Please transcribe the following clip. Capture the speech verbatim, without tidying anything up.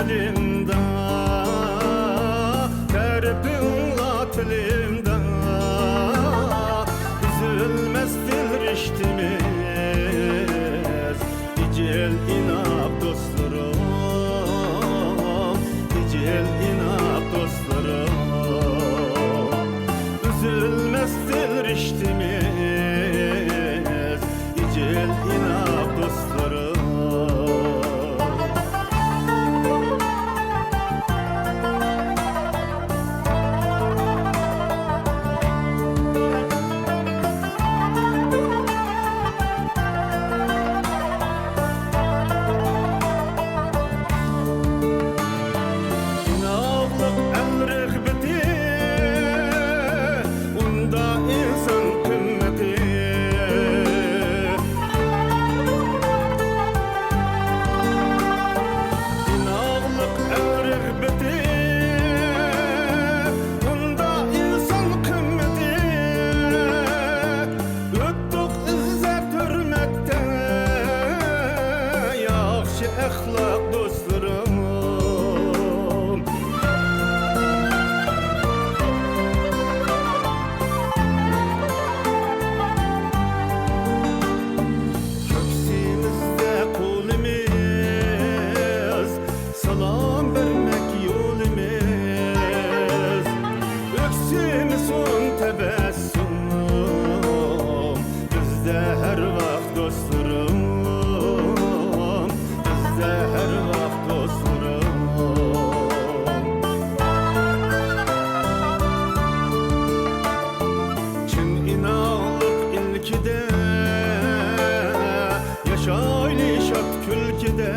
دىلىمدا، تەرىپىڭلا تىلىمدا، ئۈزۈلمەس دىل رىشتىمىز. ئىجىل ئىناق دوستلىرىم، ئىجىل ئىناق دوستلىرىم، ئۈزۈلمەس دىل رىشتىمىز، ئىجىل ئىناق دوستلىرىم. ئىناقلىق ئەل رىغبىتى، ئۇندا ئىنسان قىممىتى. ئىناقلىق ئەل رىغبىتى، ئۇندا ئىنسان قىممىتى. ئۆتتۇق ئىززەت ھۆرمەتتە، ياخشى ئەخلاق دوستلىرىم. كۆكسىمىزدە قولىمىز، سالام بەرمەك يولىمىز. ئۆكسۈمىسۇن تەبەسسۇم، بىزدە ھەر ۋاق دوستلىرىم، بىزدە ھەر ۋاق دوستلىرىم. چىن ئىناقلىق ئىلكىدە، ياشايلى شاد كۈلكىدە.